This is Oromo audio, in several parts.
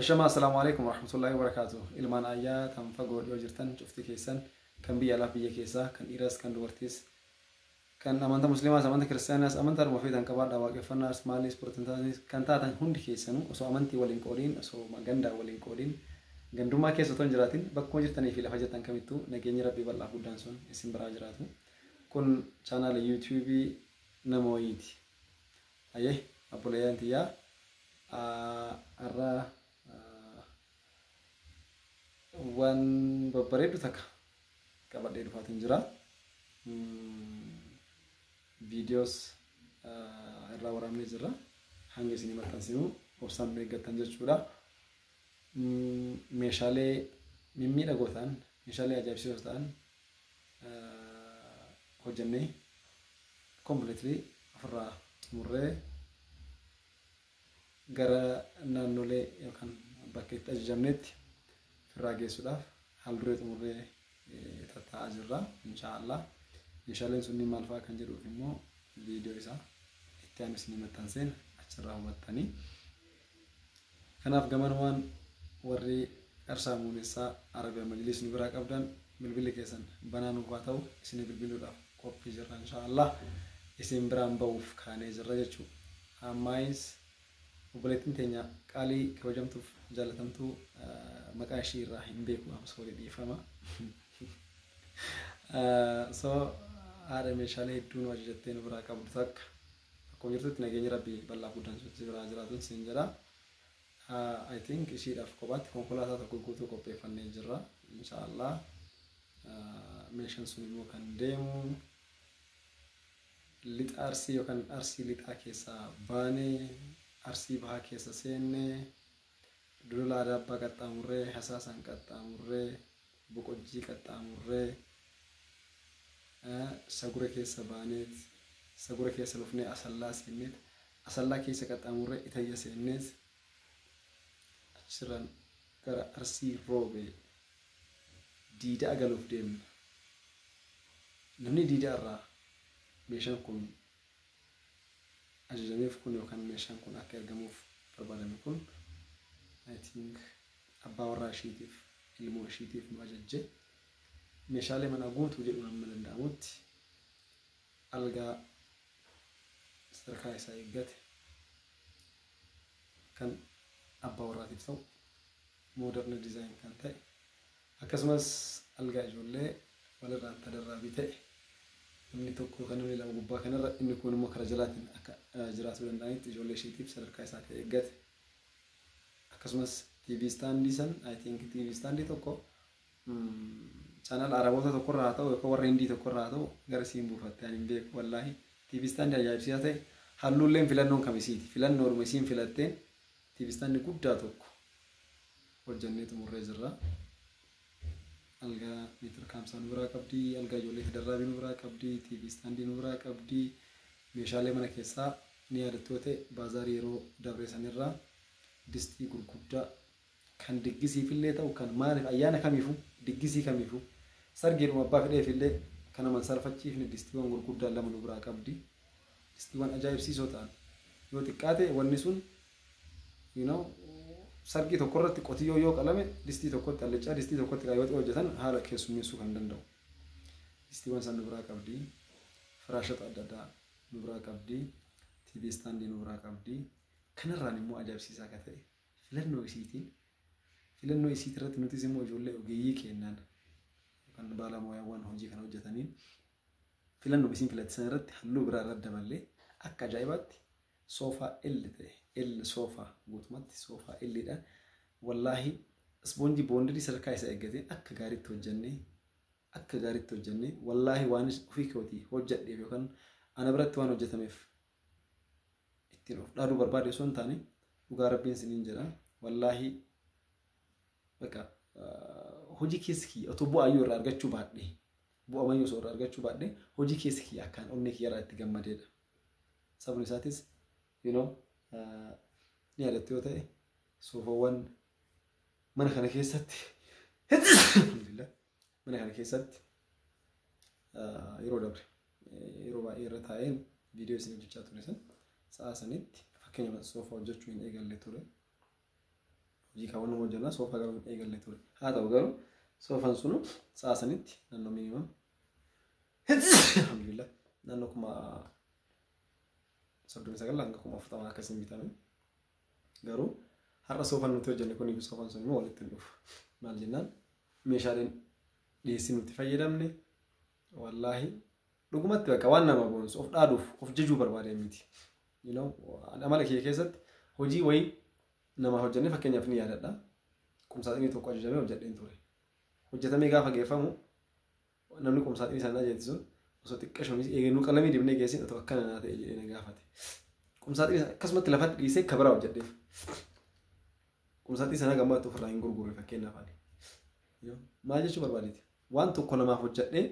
Ashamaa, assalaamu alaikum warahmatullahi wabarakaatu. Ilmaan ayyaa kan fagoo dhiyoo jirtan cufti keessan, kan biyya alaaf biyya keessaa, kan dhiiraas kan dubartiis, kan amantaa musliimaas amantaa kiristaanaas amantaa dhuma feetan qabaadha, waaqeffannaas maaliis pirotestaantiis kan taatan hundi keessanuu, osoo amantii waliin qoodiin, osoo gandaa waliin qoodiin, gandummaa keessa otoo hin jiraatin, bakkuma jirtanii fi lafa jirtan kamittuu nageenyi rabbii bal'aa guddaan sun isin biraa jiraatu. Kun chaanaala yuutuubii nama wayiiti. Ayyee, obboleeyyan tiyyaa, har'a waan babbareeddu takka qabadhee dhufaatiin jira. Viidiyoos irraa waraabnee jirra. Hanga isinii maxxansinu obsaan nu eeggattan jechuudha. Meeshaalee mimmiidhagoo ta'an, meeshaalee ajaa'ibsiisoo ta'an hojjennee completely ofirraa xumurree gara naannolee yookaan bakka itti ajajamnetti ofirraa geessuudhaaf haal duree xumurree tattaa'aa jirra, inshaallah. Meeshaaleen sunniin maal fa'aa kan jedhuuf immoo viidiyoo isaa itti aanu isinii maxxanseen achirraa hubattanii. Kanaaf gamanumaan warri Qarsaa Muunessaa Arabiyaa Majlis nu biraa qabdan, bilbilli keessan banaa nuuf haa ta'u, isinii bilbiluudhaaf qophii jirra, inshaallah. Isin biraan ba'uuf kaanee jirra jechuudha. Ammaayis obboleettiin teenya qaalii kabajamtuuf jaalatamtuu, maqaa ishii irraa hin beeku, am sorry, dhiifama. So haadha meeshaalee hedduu nu ajajattee nu biraa qabdu takka, akkuma jirtutti nageenyi rabbii bal'aa guddaan sun si biraa jiraatuun siin jedha. I think ishiidhaaf kophaatti konkolaataa tokko guutuu qopheeffannee jirra, inshaallah. Meeshaan sun immoo kan deemu lixa Arsii yookaan Arsii lixaa keessaa baanee Arsii bahaa keessa seennee, Dulola Adaabbaa qaxxaamurree, Hasaasaan qaxxaamurree, Boqojjii qaxxaamurree, Sagura keessa baaneet, Sagura keessa lufnee Asallaa seenneet, Asallaa keessa qaxxaamurree Itayya seenneet, achirraan gara Arsii Roobee Diida'a galuuf deemna. Namni Diida'a irraa meeshaan kun ajajameef kun yookaan meeshaan kun akka ergamuuf barbaadame kun, I think abbaa warraa ishiitiif, ilmoo ishiitiif nu ajajje. Meeshaalee manaa guutuu jedhuun hamma danda'amutti algaa sadarkaa isaa eeggate kan abbaa warraatiif ta'u, modern design kan ta'e, akkasumas algaa ijoollee walirraan tadarraabii ta'e, namni tokko kan namni lama gubbaa kanarra, inni kun immoo karaa jalaatiin akka jiraatuu danda'anitti ijoollee isheetiif sadarkaa isaa kan eeggate, akkasumas TV standii san, I think TV standii tokko chaanal Araboota tokkorraa haa ta'u yookaan warra Hindii tokkorraa haa ta'u gara isiin buufatte ani hin beeku, wallaahi. TV standii ajaa'ibsiisaa ta'e, halluulleen filannoon kamisiiti, filannoodhuma isiin filatteen TV standii guddaa tokko hojjannee xumurree jirra. Algaa meetira kaamsaa nu biraa qabdi, algaa ijoollee tadarraabii nu biraa qabdi, TV standii nu biraa qabdi, meeshaalee mana keessaa ni yaadattu yoo ta'e baazaarii yeroo dabre sanirraa distii gurguddaa kan diggisiifillee ta'u, kan maaliif ayyaana kamiifuu, diggisii kamiifuu, sargiidhuma abbaa fedheefillee kan naman salfachiifne distiiwwan gurguddaa lama nu biraa qabdi. Distiiwwan ajaa'ibsiisoo ta'an, yoo xiqqaate wanni sun sargii tokko irratti qotiyyoo yoo qalame distii tokkotti allichaa, distii tokkotti yoo hojjetan haala keessummeessuu kan danda'u. Distiiwwan san nu biraa qabdi. Firaashota adda addaa nu biraa qabdi. TV standii nu biraa qabdi. Kanarraan immoo ajaa'ibsiisaa akka ta'e filannoo isiitiin, filannoo isiit irratti nutis immoo ijoollee ogeeyyii kennaan yookaan baala mooyaawwan hojii kana hojjetaniin filannoo isiin filatte san irratti halluu biraa irratti daballee akka ajaa'ibaatti soofaa L ta'e, L soofaa, guutumatti soofaa L dha. Wallaahi ispoonjii bondedii sadarkaa isaa eeggatee akka gaariitti hojjennee, akka gaariitti hojjennee, wallaahi waan ofii kootii hojjedheef yookaan ana biratti waan hojjetameef ittiin of dhaaduu barbaade osoo hin taane, dhugaa rabbiin siniin jedha, wallaahi bakka hojii keessa kiyya otoo bu'aayyuu irraa argachuu baadhee, bu'aa mayyuu osoo irraa argachuu baadhee, hojii keessa kiyya akkaan onnee kiyya irraa itti gammadeedha. Sababni isaatis ni yaadattu yoo ta'e soofawwan mana kana keessatti, alhamdulillah, mana kana keessatti yeroo dabre yeroo baay'ee irra taa'een viidiyoo isin hojjechaa ture san, sa'a sanitti fakkeenya soofaa hojjechuu hin eegalle ture. Hojii kaawwan hojjannaa soofaa garuu hin eegalle ture. Haa ta'u garuu soofaan sunu sa'a sanitti naannoo minimum alhamdulillah naannoo 39,000 hanga 40,000 akkasiin bitame. Garuu har'a soofaan nuti hojjenne kunii fi soofaan sun immoo walitti hin dhufu. Maal jennaan meeshaaleen dhiyeessii nuti fayyadamne wallaahi dhugumatti bakka waan nama boonsu of dhaaduuf of jajuu barbaadee miti. Amala kiyya keessatti hojii wayii nama hojjenne fakkeenyaaf ni yaadadha. Qumsaaxinii tokko ajajamee hojjedheen ture. Hojjetamee gaafa geeffamu namni qumsaaxinii sana ajajate sun osoo xiqqashoon eegannuu qalamii dibnee geessin otoo akkana naa ta'e jedhee na gaafate. Qumsaaxinii akkasumatti lafatti dhiisee kabiraa hojjedheef. Qumsaaxinii sana gammatti ofirraa hin gurgurre fakkeenyaaf ani. Maal jechuu barbaadeeti? Waan tokko namaaf hojjedhee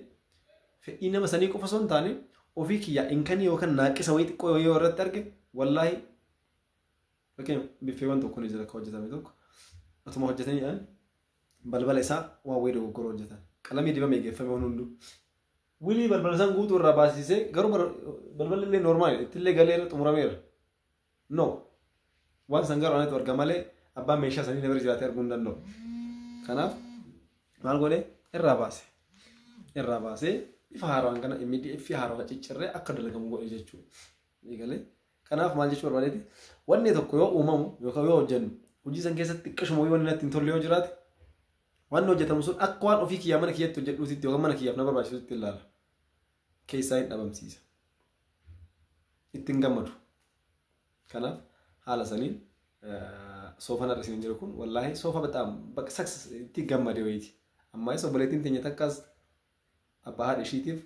fedhii nama sanii qofa osoo hin taane ofii kiyyaa inkanii yookaan naaqisa wayii xiqqoo yoo irratti arge wallaahi fakkeenyaaf biffeewwan tokko ni jira akka hojjetame tokko otuma hojjetanii balbala isaa waan wayii dogoggora hojjetan qalamii dibamee geeffame waan hunduu wilii balbala isaan guutuu irraa baasisee garuu balballi illee noormaali ittillee galeera xumurameera no waan san garuu anatu arga malee abbaan meeshaa sanii na bira jiraatee arguu hin danda'u. Kanaaf maal godhee irraa baasee bifa haaraan kana MDF haarawaa ciccirree akka dalagamu godhe jechuudha. Eegalee kanaaf maal jechuu barbaadeeti wanni tokko yoo uumamu yookaan yoo hojjennu hojii san keessatti xiqqashuma wanni natti hin tolle yoo jiraate wanni hojjetamu sun akka waan ofii kiyyaa mana kiyyatti hojjedhuutitti yookaan mana kiyyaaf na barbaachisutti ilaala. Keessaa hin dhabamsiisa. Ittiin gammadu. Kanaaf haala saniin soofaan har'a isin jiru kun wallaahi soofa bataam bakka success itti gammade wayiiti. Ammaa isa obboleettiin teenya takkaas abbaa haadha ishiitiif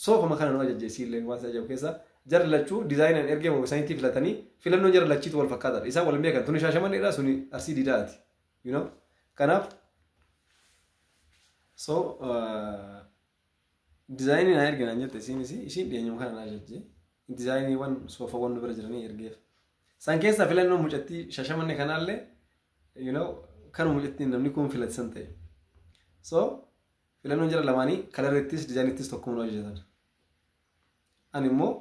soofama kana nu ajajjeessi illee waan isa ajaa'u keessaa jarri lachuu diizaayinaan ergee moo isaaniitti filatanii filannoon jarri lachiitu wal fakkaataadha. Isaan wal beekan tuni Shaashamanneedha suni Arsii Diidaati. You know? Kanaaf so diizaayinii naa erginaan jette isiinis ishiin dhiyeenyuma kana na ajajje. Diizaayiniiwwan soofawwan nu bira jiranii ergeef. San keessaa filannoon mucattii Shaashamannee kanaallee you know kanuma mucattiin namni kun filatisan ta'e. So filannoon jara lamaanii kalarittis diizaayinittis tokkuma nu hojjetan. Ani immoo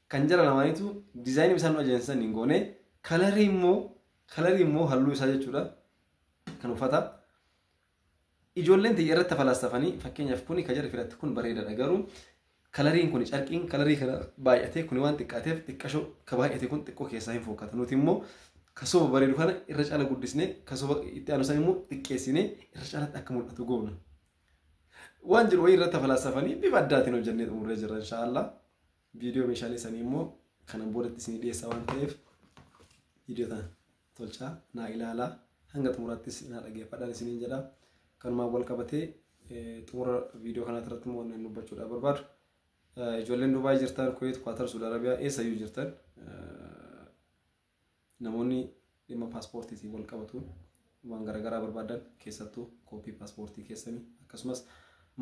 kan jara lamaaniitu diizaayinii isaan nu ajajan hin goone kalarii immoo halluu isaa jechuudha kan uffata. Ijoolleen ta'e irratti falaasafanii fakkeenyaaf kuni kan jarri filatte kun bareedaadha garuu kalariin kun carqiin kalarii kana baay'atee kuni waan xiqqaateef xiqqashoo ka baay'ate kun xiqqoo keessaa hin fokkata. Nuti immoo kasooba bareedu kana irra caala guddisnee kasooba itti aanu san immoo xiqqeessinee irra caalatti akka mul'atu goona. Waan jiru wayii irratti falaasafanii bifa addaatiin hojjennee xumurree jirra inshaallah. Viidiyoo meeshaalee sanii immoo kanan boodatti isinii dhiyeessaa waan ta'eef viidiyoo tana tolchaa naa ilaalaa hanga xumuraattis naa dhaggeeffadhaan isiniin jedha. Kanumaan wal qabatee xumura viidiyoo kanaa irratti immoo waan dubbachuudhaaf barbaadu. Ijoolleen Dubaay jirtan, Kuwait, Qatar, Saudi Arabiyaa eessayyuu jirtan namoonni dhimma paaspoortiitiin wal qabatu waan garaagaraa barbaadan keessattuu kooppii paaspoortii keessanii akkasumas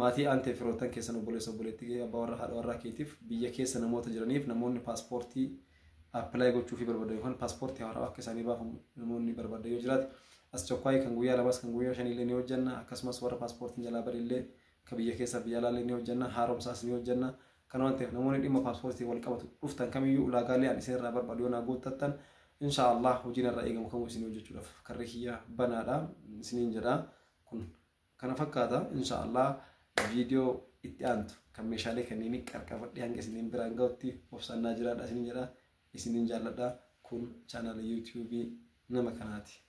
maatii aantee firoottan keessan obboleessa obboleettii abbaa warraa haadha warraa keetiif biyya keessa namoota jiraniif namoonni paaspoortii appilaayi gochuu fi barbaadan yookaan paaspoortii haaraa akka isaanii baafamu namoonni barbaadan yoo jiraate as chokkaayii kan guyyaa lamas kan guyyaa shanii illee ni hojjenna akkasumas warra paaspoortiin jalaa bade illee kan biyya keessa biyya alaa illee ni hojjenna haaromsaas ni hojjenna. Kana waan ta'eef namoonni dhimma paaspoortii wal qabatu dhuftan kamiyyuu ulaagaalee ani isinirraa barbaadu yoo naa guuttattan inshaallah hojiin irraa eegamu kamuu isin hojjechuudhaaf karri kiyya banaadha isiniin jedha. Kun kana fakkaata inshaallah viidiyoo itti aantu kan meeshaalee kanneen qarqabadhee hanga isiniin biraan ga'utti obsannaa jiraadha isiniin jedha isiniin jaalladha. Kun chaanaala yuutuubii nama kanaati.